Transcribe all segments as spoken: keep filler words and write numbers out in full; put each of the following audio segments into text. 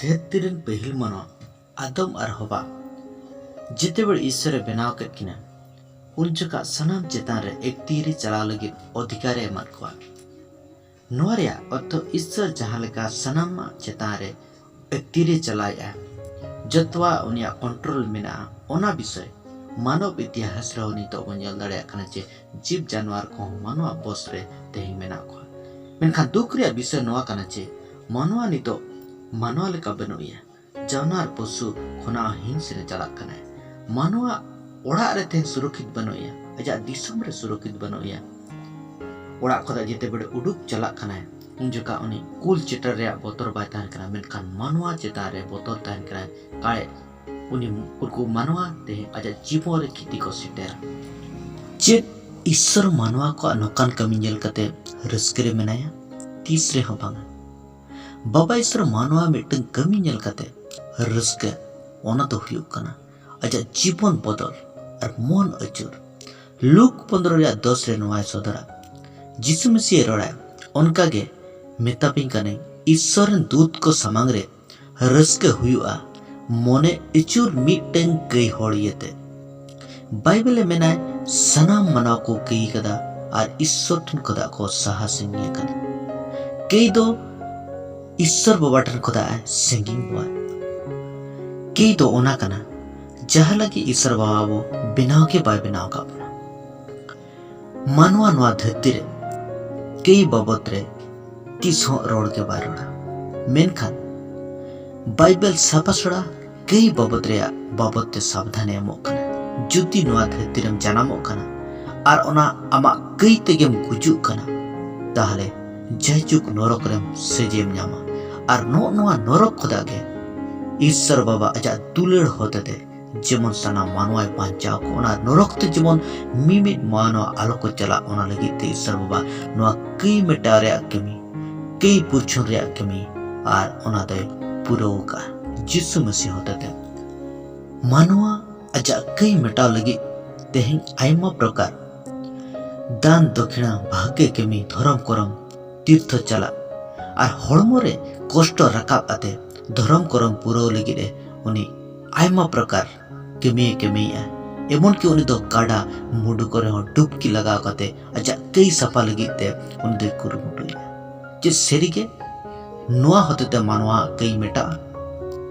ᱫᱷᱟᱹᱨᱛᱤ ᱨᱮᱱ ᱯᱟᱹᱦᱤᱞ ᱢᱟᱱᱣᱟ ᱟᱫᱚᱢ ᱟᱨ ᱦᱚᱵᱟ ᱡᱮᱛᱮ ᱵᱮᱲ ᱤᱥᱥᱚᱨᱮ ᱵᱮᱱᱟᱣ ᱠᱮᱫ ᱠᱤᱱᱟ, ᱩᱱ ᱡᱚᱠᱷᱟᱜ ᱥᱟᱱᱟᱢ ᱪᱮᱛᱟᱱ ᱨᱮ ᱮᱠᱛᱤᱭᱟᱹᱨᱤ ᱪᱟᱞᱟᱣ ᱞᱟᱹᱜᱤᱫ ᱚᱫᱷᱤᱠᱟᱨᱮ ᱮᱢᱟᱫ ᱠᱚᱣᱟ᱾ ᱱᱚᱣᱟ ᱨᱮᱭᱟᱜ ᱚᱨᱛᱷᱚ ᱤᱥᱥᱚᱨ ᱡᱟᱦᱟᱸ ᱞᱮᱠᱟ ᱥᱟᱱᱟᱢᱟᱜ ᱪᱮᱛᱟᱱ ᱨᱮ ᱮᱠᱛᱤᱭᱟᱹᱨᱤ ᱪᱟᱞᱟᱣᱮᱫᱼᱟ, ᱡᱚᱛᱚᱣᱟᱜ ᱩᱱᱤᱭᱟᱜ ᱠᱚᱱᱴᱨᱳᱞ ᱢᱮᱱᱟᱜᱼᱟ, ᱚᱱᱟ ᱵᱤᱥᱚᱭ ᱢᱟᱱᱚᱵ ᱤᱛᱤᱦᱟᱥ ᱨᱮᱦᱚᱸ ᱱᱤᱛᱚᱜ ᱵᱚᱱ ᱧᱮᱞ ᱫᱟᱲᱮᱭᱟᱜ ᱠᱟᱱᱟ ᱡᱮ ᱡᱤᱵᱽ ᱡᱟᱱᱣᱟᱨ ᱠᱚᱦᱚᱸ ᱢᱟᱱᱣᱟ ᱵᱚᱥ ᱨᱮ ᱛᱮᱦᱮᱧ ᱢᱮᱱᱟᱜ ᱠᱚᱣᱟ᱾ ᱢᱮᱱᱠᱷᱟᱱ ᱫᱩᱠ ᱨᱮᱭᱟᱜ ᱵᱤᱥᱚᱭ ᱱᱚᱣᱟ ᱠᱟᱱᱟ ᱡᱮ ᱢᱟᱱᱣᱟ ᱱᱤᱛᱚᱜ ᱢᱟᱱᱣᱟ ᱞᱮᱠᱟ ᱵᱟᱹᱱᱩᱜ ᱮᱭᱟ᱾ ᱡᱟᱱᱣᱟᱨ ᱯᱚᱥᱩ ᱠᱷᱚᱱᱟᱜ ᱦᱚᱸ ᱦᱤᱱᱥ ᱨᱮ ᱪᱟᱞᱟᱜ ᱠᱟᱱᱟᱭ᱾ ᱢᱟᱱᱣᱟ ᱚᱲᱟᱜ ᱨᱮ ᱛᱮᱦᱮᱧ ᱥᱩᱨᱚᱠᱷᱤᱛ ᱵᱟᱹᱱᱩᱜ ᱮᱭᱟ, ᱟᱡᱟᱜ ᱫᱤᱥᱚᱢ ᱨᱮ ᱥᱩᱨᱚᱠᱷᱤᱛ ᱵᱟᱹᱱᱩᱜ ᱮᱭᱟ᱾ ᱚᱲᱟᱜ ᱠᱷᱚᱱᱟᱜ ᱡᱮᱛᱮ ᱵᱮᱲᱮ ᱩᱰᱩᱠ ᱪᱟᱞᱟᱜ ᱠᱟᱱᱟᱭ, ᱩᱱ ᱡᱚᱠᱷᱟ ᱩᱱᱤ ᱠᱩᱞ ᱪᱮᱴᱟᱨ ᱨᱮᱭᱟᱜ ᱵᱚᱛᱚᱨ ᱵᱟᱭ ᱛᱟᱦᱮᱱ ᱠᱟᱱᱟ, ᱢᱮᱱᱠᱷᱟᱱ ᱢᱟᱱᱣᱟ ᱪᱮᱛᱟᱱ ᱨᱮ ᱵᱚᱛᱚᱨ ᱛᱟᱦᱮᱱ ᱠᱟᱱᱟ᱾ ᱠᱟᱭ ᱩᱱᱤ ᱩᱱᱠᱩ ᱢᱟᱱᱣᱟ ᱛᱮᱦᱮᱧ ᱟᱡᱟᱜ ᱡᱤᱵᱚᱱ ᱨᱮ ᱠᱷᱤᱛᱤ ᱠᱚ ᱥᱮᱴᱮᱨᱟ᱾ ᱪᱮᱫ ᱤᱥᱥᱚᱨ ᱢᱟᱱᱣᱟ ᱠᱚᱣᱟᱜ ᱱᱚᱝᱠᱟᱱ ᱠᱟᱹᱢᱤ ᱧᱮᱞ ᱠᱟᱛᱮ ᱨᱟᱹᱥᱠᱟᱹ ᱨᱮ ᱢᱮᱱᱟᱭᱟ? ᱛᱤᱥ ᱨᱮᱦᱚᱸ ᱵᱟᱝᱟ᱾ ᱵᱟᱵᱟ ᱤᱥᱥᱚᱨ ᱢᱟᱱᱣᱟ ᱢᱤᱫᱴᱟᱝ ᱠᱟᱹᱢᱤ ᱧᱮᱞ ᱠᱟᱛᱮ ᱨᱟᱹᱥᱠᱟᱹ, ᱚᱱᱟ ᱫᱚ ᱦᱩᱭᱩᱜ ᱠᱟᱱᱟ ᱟᱡᱟᱜ ᱡᱤᱵᱚᱱ ᱵᱚᱫᱚᱞ ᱟᱨ ᱢᱚᱱ ᱟᱹᱪᱩᱨ᱾ ᱞᱩᱠ ᱯᱚᱱᱫᱽᱨᱚ ᱨᱮᱭᱟᱜ ᱫᱚᱥ ᱨᱮ ᱱᱚᱣᱟᱭ ᱥᱚᱫᱚᱨᱟ, ᱡᱤᱥᱩ ᱢᱮᱥᱤᱭᱮ ᱨᱚᱲᱟ, ᱚᱱᱠᱟᱜᱮ ᱢᱮᱛᱟᱯᱮᱧ ᱠᱟᱹᱱᱟᱹᱧ, ᱤᱥᱥᱚᱨ ᱨᱮᱱ ᱫᱩᱛ ᱠᱚ ᱥᱟᱢᱟᱝ ᱨᱮ ᱨᱟᱹᱥᱠᱟᱹ ᱦᱩᱭᱩᱜᱼᱟ ᱢᱚᱱᱮ ᱟᱹᱪᱩᱨ ᱢᱤᱫᱴᱟᱝ ᱠᱟᱹᱭ ᱦᱚᱲ ᱤᱭᱟᱹᱛᱮ᱾ ᱵᱟᱭᱵᱮᱞ ᱮ ᱢᱮᱱᱟᱭ, ᱥᱟᱱᱟᱢ ᱢᱟᱱᱣᱟ ᱠᱚ ᱠᱟᱹᱭ ᱠᱟᱫᱟ ᱟᱨ ᱤᱥᱥᱚᱨ ᱴᱷᱮᱱ ᱠᱷᱚᱱᱟᱜ ᱠᱚ ᱥᱟᱦᱟ ᱥᱟᱺᱜᱤᱧ ᱟᱠᱟᱱᱟ᱾ ᱠᱟᱹᱭ ᱫᱚ ᱤᱥᱥᱚᱨ ᱵᱟᱵᱟ ᱴᱷᱮᱱ ᱠᱷᱚᱱᱟᱜ ᱮ ᱥᱟᱺᱜᱤᱧ ᱵᱚᱣᱟ᱾ ᱠᱟᱹᱭ ᱫᱚ ᱚᱱᱟ ᱠᱟᱱᱟ ᱡᱟᱦᱟᱸ ᱞᱟᱹᱜᱤᱫ ᱤᱥᱥᱚᱨ ᱵᱟᱵᱟ ᱟᱵᱚ ᱵᱮᱱᱟᱣ ᱜᱮ ᱵᱟᱭ ᱵᱮᱱᱟᱣ ᱟᱠᱟᱫ ᱵᱚᱱᱟ᱾ ᱢᱟᱱᱣᱟ ᱱᱚᱣᱟ ᱫᱷᱟᱹᱨᱛᱤ ᱨᱮ ᱠᱟᱹᱭ ᱵᱟᱵᱚᱛ ᱨᱮ ᱛᱤᱥ ᱦᱚᱸ ᱨᱚᱲ ᱜᱮ ᱵᱟᱭ ᱨᱚᱲᱟ᱾ ᱢᱮᱱᱠᱷᱟᱱ ᱵᱟᱭᱵᱮᱞ ᱥᱟᱯᱷᱟ ᱥᱟᱲᱟ ᱠᱟᱹᱭ ᱵᱟᱵᱚᱛ ᱨᱮᱭᱟᱜ ᱵᱟᱵᱚᱛ ᱛᱮ ᱥᱟᱵᱫᱷᱟᱱᱮ ᱮᱢᱚᱜ ᱠᱟᱱᱟ᱾ ᱡᱩᱫᱤ ᱱᱚᱣᱟ ᱫᱷᱟᱹᱨᱛᱤ ᱨᱮᱢ ᱡᱟᱱᱟᱢᱚᱜ ᱠᱟᱱᱟ ᱟᱨ ᱚᱱᱟ ᱟᱢᱟᱜ ᱠᱟᱹᱭ ᱛᱮᱜᱮᱢ ᱜᱩᱡᱩᱜ ᱠᱟᱱᱟ, ᱛᱟᱦᱞᱮ ᱡᱟᱭᱡᱩᱜᱽ ᱱᱚᱨᱚᱠ ᱨᱮᱢ ᱥᱟᱹᱡᱟᱹᱭᱮᱢ ᱧᱟᱢᱟ᱾ ᱟᱨ ᱱᱚᱜᱼᱚ ᱱᱚᱣᱟ ᱱᱚᱨᱚᱠ ᱠᱷᱚᱱᱟᱜ ᱜᱮ ᱤᱥᱥᱚᱨ ᱵᱟᱵᱟ ᱟᱡᱟᱜ ᱫᱩᱞᱟᱹᱲ ᱦᱚᱛᱮᱛᱮ ᱡᱮᱢᱚᱱ ᱥᱟᱱᱟᱢ ᱢᱟᱱᱣᱟᱭ ᱵᱟᱧᱪᱟᱣ ᱠᱚ, ᱚᱱᱟ ᱱᱚᱨᱚᱠ ᱛᱮ ᱡᱮᱢᱚᱱ ᱢᱤᱢᱤᱫ ᱢᱟᱱᱣᱟ ᱟᱞᱚ ᱠᱚ ᱪᱟᱞᱟᱜ, ᱚᱱᱟ ᱞᱟᱹᱜᱤᱫ ᱛᱮ ᱤᱥᱥᱚᱨ ᱵᱟᱵᱟ ᱱᱚᱣᱟ ᱠᱟᱹᱭ ᱢᱮᱴᱟᱣ ᱨᱮᱭᱟᱜ ᱠᱟᱹᱢᱤ, ᱠᱟᱹᱭ ᱯᱩᱨᱪᱷᱩᱱ ᱨᱮᱭᱟᱜ ᱠᱟᱹᱢᱤ, ᱟᱨ ᱚᱱᱟ ᱫᱚᱭ ᱯᱩᱨᱟᱹᱣ ᱟᱠᱟᱫᱼᱟ ᱡᱤᱥᱩ ᱢᱟᱹᱥᱤ ᱦᱚᱛᱮᱛᱮ᱾ ᱢᱟᱱᱣᱟ ᱟᱡᱟᱜ ᱠᱟᱹᱭ ᱢᱮᱴᱟᱣ ᱞᱟᱹᱜᱤᱫ ᱛᱮᱦᱮᱧ ᱟᱭᱢᱟ ᱯᱨᱚᱠᱟᱨ ᱫᱟᱱ ᱫᱚᱠᱷᱤᱬᱟ, ᱵᱷᱟᱜᱮ ᱠᱟᱹᱢᱤ, ᱫᱷᱚᱨᱚᱢ ᱠᱚᱨᱚᱢ, ᱛᱤᱨᱛᱷᱚ ᱪᱟᱞᱟᱜ ᱟᱨ ᱦᱚᱲᱢᱚ ᱨᱮ ᱠᱚᱥᱴᱚ ᱨᱟᱠᱟᱵ ᱟᱛᱮ ᱫᱷᱚᱨᱚᱢ ᱠᱚᱨᱚᱢ ᱯᱩᱨᱟᱹᱣ ᱞᱟᱹᱜᱤᱫ ᱮ ᱩᱱᱤ ᱟᱭᱢᱟ ᱯᱨᱚᱠᱟᱨ ᱠᱟᱹᱢᱤᱭᱮ ᱠᱟᱹᱢᱤᱭᱮᱫᱼᱟ᱾ ᱮᱢᱚᱱ ᱠᱤ ᱩᱱᱤ ᱫᱚ ᱜᱟᱰᱟ ᱢᱩᱰᱩ ᱠᱚᱨᱮ ᱦᱚᱸ ᱰᱩᱵᱠᱤ ᱞᱟᱜᱟᱣ ᱠᱟᱛᱮ ᱟᱡᱟᱜ ᱠᱟᱹᱭ ᱥᱟᱯᱷᱟ ᱞᱟᱹᱜᱤᱫ ᱛᱮ ᱩᱱᱤ ᱫᱚᱭ ᱠᱩᱨᱩᱢᱩᱴᱩᱭᱮᱫᱼᱟ᱾ ᱪᱮᱫ ᱥᱟᱹᱨᱤᱜᱮ ᱱᱚᱣᱟ ᱦᱚᱛᱮᱛᱮ ᱢᱟᱱᱣᱟᱣᱟᱜ ᱠᱟᱹᱭ ᱢᱮᱴᱟᱜᱼᱟ?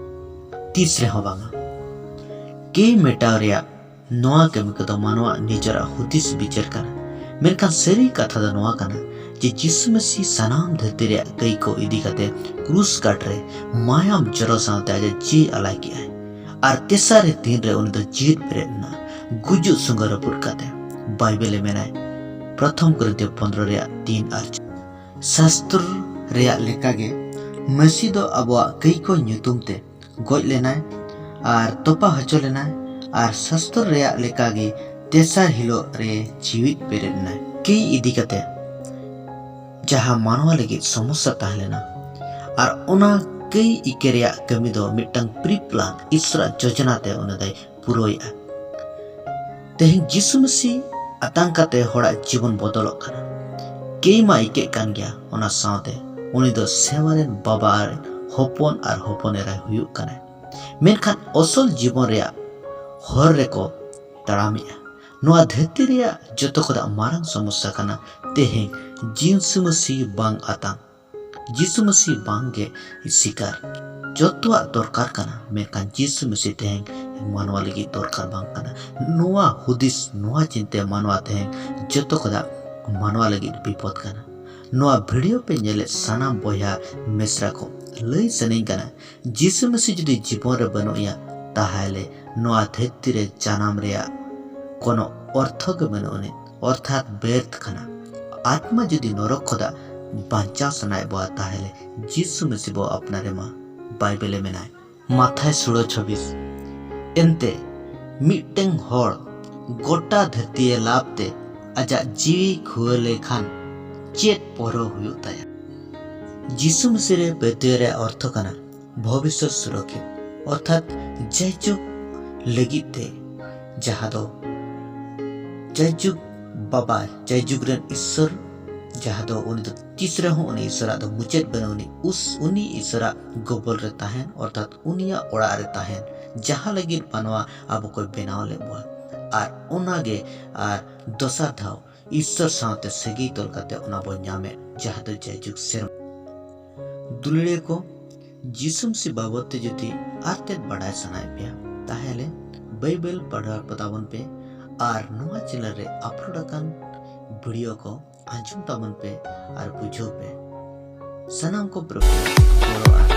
ᱛᱤᱥ ᱨᱮᱦᱚᱸ ᱵᱟᱝᱟ᱾ ᱠᱟᱹᱭ ᱢᱮᱴᱟᱣ ᱨᱮᱭᱟᱜ ᱱᱚᱣᱟ ᱠᱟᱹᱢᱤ ᱠᱚᱫᱚ ᱢᱟᱱᱣᱟᱣᱟᱜ ᱱᱤᱡᱮᱨᱟᱜ ᱦᱩᱫᱤᱥ ᱵᱤᱪᱟᱹᱨ ᱠᱟᱱᱟ᱾ ᱢᱮᱱᱠᱷᱟᱱ ᱥᱟᱹᱨᱤ ᱠᱟᱛᱷᱟ ᱫᱚ ᱱᱚᱣᱟ ᱠᱟᱱᱟ ᱡᱮ ᱡᱤᱥᱩ ᱢᱟᱹᱥᱤ ᱥᱟᱱᱟᱢ ᱫᱷᱟᱹᱨᱛᱤ ᱨᱮᱭᱟᱜ ᱠᱟᱹᱭ ᱠᱚ ᱤᱫᱤ ᱠᱟᱛᱮ ᱠᱨᱩᱥ ᱠᱟᱴ ᱨᱮ ᱢᱟᱭᱟᱢ ᱡᱚᱨᱚ ᱥᱟᱶᱛᱮ ᱟᱡᱟᱜ ᱡᱤᱣᱤ ᱟᱞᱟᱭ ᱠᱮᱜᱼᱟᱭ᱾ ᱟᱨ ᱛᱮᱥᱟᱨ ᱨᱮ ᱫᱤᱱ ᱨᱮ ᱩᱱᱤ ᱫᱚ ᱡᱤᱣᱮᱫ ᱵᱮᱨᱮᱫ ᱮᱱᱟ, ᱜᱩᱡᱩᱜ ᱥᱩᱸᱜᱟᱹ ᱨᱟᱹᱯᱩᱫ ᱠᱟᱛᱮ᱾ ᱵᱟᱭᱵᱮᱞ ᱮ ᱢᱮᱱᱟᱭ, ᱯᱨᱚᱛᱷᱚᱢ ᱠᱚᱨᱤᱱᱛᱷᱤᱭᱚ ᱯᱚᱱᱫᱽᱨᱚ ᱨᱮᱭᱟᱜ ᱛᱤᱱ ᱟᱨ ᱪᱟᱨ᱾ ᱥᱟᱥᱛᱨ ᱨᱮᱭᱟᱜ ᱞᱮᱠᱟᱜᱮ ᱢᱟᱹᱥᱤ ᱫᱚ ᱟᱵᱚᱣᱟᱜ ᱠᱟᱹᱭ ᱠᱚ ᱧᱩᱛᱩᱢ ᱛᱮ ᱜᱚᱡ ᱞᱮᱱᱟᱭ ᱟᱨ ᱛᱚᱯᱟ ᱦᱚᱪᱚ ᱞᱮᱱᱟᱭ ᱟᱨ ᱥᱟᱥᱛᱨ ᱨᱮᱭᱟᱜ ᱞᱮᱠᱟᱜᱮ ᱛᱮᱥᱟᱨ ᱦᱤᱞᱳᱜ ᱨᱮ ᱡᱤᱣᱤᱫ ᱵᱮᱨᱮᱫ ᱮᱱᱟᱭ᱾ ᱠᱟᱹᱭ ᱤᱫᱤ ᱠᱟᱛᱮ ᱡᱟᱦᱟᱸ ᱢᱟᱱᱣᱟ ᱞᱟᱹᱜᱤᱫ ᱥᱚᱢᱚᱥᱥᱟ ᱛᱟᱦᱮᱸ ᱞᱮᱱᱟ ᱟᱨ ᱚᱱᱟ ᱠᱟᱹᱭ ᱤᱠᱟᱹ ᱨᱮᱭᱟᱜ ᱠᱟᱹᱢᱤ ᱫᱚ ᱢᱤᱫᱴᱟᱝ pre plan ᱤᱥᱨᱟᱜ ᱡᱳᱡᱚᱱᱟ ᱛᱮ ᱩᱱᱤ ᱫᱚᱭ ᱯᱩᱨᱟᱹᱣᱮᱫᱼᱟ᱾ ᱛᱮᱦᱮᱧ ᱡᱤᱥᱩ ᱢᱟᱹᱥᱤ ᱟᱛᱟᱝ ᱠᱟᱛᱮ ᱦᱚᱲᱟᱜ ᱡᱤᱵᱚᱱ ᱵᱚᱫᱚᱞᱚᱜ ᱠᱟᱱᱟ᱾ ᱠᱟᱹᱭ ᱢᱟ ᱤᱠᱟᱹᱜ ᱠᱟᱱ ᱜᱮᱭᱟ, ᱚᱱᱟ ᱥᱟᱶᱛᱮ ᱩᱱᱤ ᱫᱚ ᱥᱮᱣᱟ ᱨᱮᱱ ᱵᱟᱵᱟ ᱨᱮᱱ ᱦᱚᱯᱚᱱ ᱟᱨ ᱦᱚᱯᱚᱱ ᱮᱨᱟᱭ ᱦᱩᱭᱩᱜ ᱠᱟᱱᱟᱭ᱾ ᱢᱮᱱᱠᱷᱟᱱ ᱚᱥᱚᱞ ᱡᱤᱵᱚᱱ ᱨᱮᱭᱟᱜ ᱦᱚᱨ ᱨᱮᱠᱚ ᱛᱟᱲᱟᱢᱮᱜᱼᱟ᱾ ᱱᱚᱣᱟ ᱫᱷᱟᱹᱨᱛᱤ ᱨᱮᱭᱟᱜ ᱡᱚᱛᱚ ᱠᱷᱚᱱᱟᱜ ᱢᱟᱨᱟᱝ ᱥᱚᱢᱚᱥᱥᱟ ᱠᱟᱱᱟ ᱛᱮᱦᱮᱧ ᱡᱤᱥᱩ ᱢᱟᱹᱥᱤ ᱵᱟᱝ ᱟᱛᱟᱝ, ᱡᱤᱥᱩ ᱢᱟᱹᱥᱤ ᱵᱟᱝ ᱜᱮ ᱥᱤᱠᱟᱨ᱾ ᱡᱚᱛᱚᱣᱟᱜ ᱫᱚᱨᱠᱟᱨ ᱠᱟᱱᱟ, ᱢᱮᱱᱠᱷᱟᱱ ᱡᱤᱥᱩ ᱢᱟᱹᱥᱤ ᱛᱮᱦᱮᱧ ᱢᱟᱱᱣᱟ ᱞᱟᱹᱜᱤᱫ ᱫᱚᱨᱠᱟᱨ ᱵᱟᱝ ᱠᱟᱱᱟ᱾ ᱱᱚᱣᱟ ᱦᱩᱫᱤᱥ, ᱱᱚᱣᱟ ᱪᱤᱱᱛᱟᱹ ᱢᱟᱱᱣᱟ ᱛᱮᱦᱮᱧ ᱡᱚᱛᱚ ᱠᱷᱚᱱᱟᱜ ᱢᱟᱱᱣᱟ ᱞᱟᱹᱜᱤᱫ ᱵᱤᱯᱚᱫ ᱠᱟᱱᱟ᱾ ᱱᱚᱣᱟ ᱵᱷᱤᱰᱤᱭᱳ ᱯᱮ ᱧᱮᱞᱮᱫ ᱥᱟᱱᱟᱢ ᱵᱚᱭᱦᱟ ᱢᱤᱥᱨᱟ ᱠᱚ, ᱞᱟᱹᱭ ᱥᱟᱱᱟᱧ ᱠᱟᱱᱟ, ᱡᱤᱥᱩ ᱢᱟᱹᱥᱤ ᱡᱩᱫᱤ ᱡᱤᱵᱚᱱ ᱨᱮ ᱵᱟᱹᱱᱩᱜ ᱮᱭᱟ, ᱛᱟᱦᱚᱞᱮ ᱱᱚᱣᱟ ᱫᱷᱟᱹᱨᱛᱤ ᱨᱮ ᱡᱟᱱᱟᱢ ᱨᱮᱭᱟᱜ ᱠᱳᱱᱳ ᱚᱨᱛᱷᱚ ᱜᱮ ᱵᱟᱹᱱᱩᱜ ᱟᱹᱱᱤᱡ, ᱚᱨᱛᱷᱟᱛ ᱵᱮᱨᱛᱷ ᱠᱟᱱᱟ᱾ ᱟᱛᱢᱟ ᱡᱩᱫᱤ ᱱᱚᱨᱚᱠ ᱠᱷᱚᱱᱟᱜ ᱵᱟᱧᱪᱟᱣ ᱥᱟᱱᱟᱭᱮᱫ ᱵᱚᱣᱟ, ᱛᱟᱦᱚᱞᱮ ᱡᱤᱥᱩ ᱢᱟᱹᱥᱤ ᱵᱚ ᱟᱯᱱᱟᱨᱮ ᱢᱟ᱾ ᱵᱟᱭᱵᱮᱞ ᱮ ᱢᱮᱱᱟᱭ, ᱢᱟᱛᱷᱟᱭ ᱥᱳᱲᱟᱹ ᱪᱷᱟᱵᱵᱤᱥ᱾ ᱮᱱᱛᱮ ᱢᱤᱫᱴᱟᱝ ᱦᱚᱲ ᱜᱚᱴᱟ ᱫᱷᱟᱹᱨᱛᱤᱭᱮ ᱞᱟᱵᱷ ᱛᱮ ᱟᱡᱟᱜ ᱡᱤᱣᱤ ᱠᱷᱩᱣᱟᱹ ᱞᱮᱠᱷᱟᱱ ᱪᱮᱫ ᱯᱚᱨᱚ ᱦᱩᱭᱩᱜ ᱛᱟᱭᱟ? ᱡᱤᱥᱩ ᱢᱟᱹᱥᱤ ᱨᱮ ᱯᱟᱹᱛᱭᱟᱹᱣ ᱨᱮᱭᱟᱜ ᱚᱨᱛᱷᱚ ᱠᱟᱱᱟ ᱵᱷᱚᱵᱤᱥᱥᱚᱛ ᱥᱩᱨᱚᱠᱷᱤᱛ, ᱚᱨᱛᱷᱟᱛ ᱡᱟᱭᱡᱩᱜᱽ ᱞᱟᱹᱜᱤᱫ ᱛᱮ, ᱡᱟᱦᱟᱸ ᱫᱚ ᱡᱟᱭᱡᱩᱜᱽ ᱵᱟᱵᱟ, ᱡᱟᱭᱡᱩᱜᱽ ᱨᱮᱱ ᱤᱥᱥᱚᱨ, ᱡᱟᱦᱟᱸ ᱫᱚ ᱩᱱᱤ ᱫᱚ ᱛᱤᱥ ᱨᱮᱦᱚᱸ ᱩᱱᱤ ᱤᱥᱚᱨᱟᱜ ᱫᱚ ᱢᱩᱪᱟᱹᱫ ᱵᱟᱹᱱᱩᱜ ᱟᱹᱱᱤᱡ᱾ ᱩᱥ-, ᱩᱱᱤ ᱤᱥᱚᱨᱟᱜ ᱜᱚᱵᱚᱞ ᱨᱮ ᱛᱟᱦᱮᱱ, ᱚᱨᱛᱷᱟᱛ ᱩᱱᱤᱭᱟᱜ ᱚᱲᱟᱜ ᱨᱮ ᱛᱟᱦᱮᱱ, ᱡᱟᱦᱟᱸ ᱞᱟᱹᱜᱤᱫ ᱢᱟᱱᱣᱟ ᱟᱵᱚ ᱠᱚᱭ ᱵᱮᱱᱟᱣ ᱞᱮᱫ ᱵᱚᱱᱟ᱾ ᱟᱨ ᱚᱱᱟᱜᱮ ᱟᱨ ᱫᱚᱥᱟᱨ ᱫᱷᱟᱣ ᱤᱥᱚᱨ ᱥᱟᱶᱛᱮ ᱥᱟᱹᱜᱟᱹᱭ ᱛᱚᱞ ᱠᱟᱛᱮ ᱚᱱᱟ ᱵᱚᱱ ᱧᱟᱢᱮᱫ, ᱡᱟᱦᱟᱸ ᱫᱚ ᱡᱟᱭᱡᱩᱜᱽ ᱥᱮᱨᱢᱟ᱾ ᱫᱩᱞᱟᱹᱲᱤᱭᱟᱹ ᱠᱚ, ᱡᱤᱥᱩ ᱢᱟᱹᱥᱤ ᱵᱟᱵᱚᱫ ᱛᱮ ᱡᱩᱫᱤ ᱟᱨ ᱛᱮᱫ ᱵᱟᱰᱟᱭ ᱥᱟᱱᱟᱭᱮᱫ ᱯᱮᱭᱟ, ᱛᱟᱦᱚᱞᱮ ᱵᱟᱭᱵᱮᱞ ᱯᱟᱲᱦᱟᱣ ᱛᱟᱵᱚᱱ ᱯᱮ ᱟᱨ ᱱᱚᱣᱟ ᱪᱮᱱᱮᱞ ᱨᱮ ᱟᱯᱞᱳᱰ ᱟᱠᱟᱱ ᱵᱷᱤᱰᱤᱭᱳ ᱠᱚ ᱟᱸᱡᱚᱢ ᱛᱟᱵᱚᱱ ᱯᱮ ᱟᱨ ᱵᱩᱡᱷᱟᱹᱣ ᱯᱮ᱾ ᱥᱟᱱᱟᱢ ᱠᱚ ᱯᱨᱚᱵᱷᱩ ᱜᱚᱲᱚ ᱟᱨ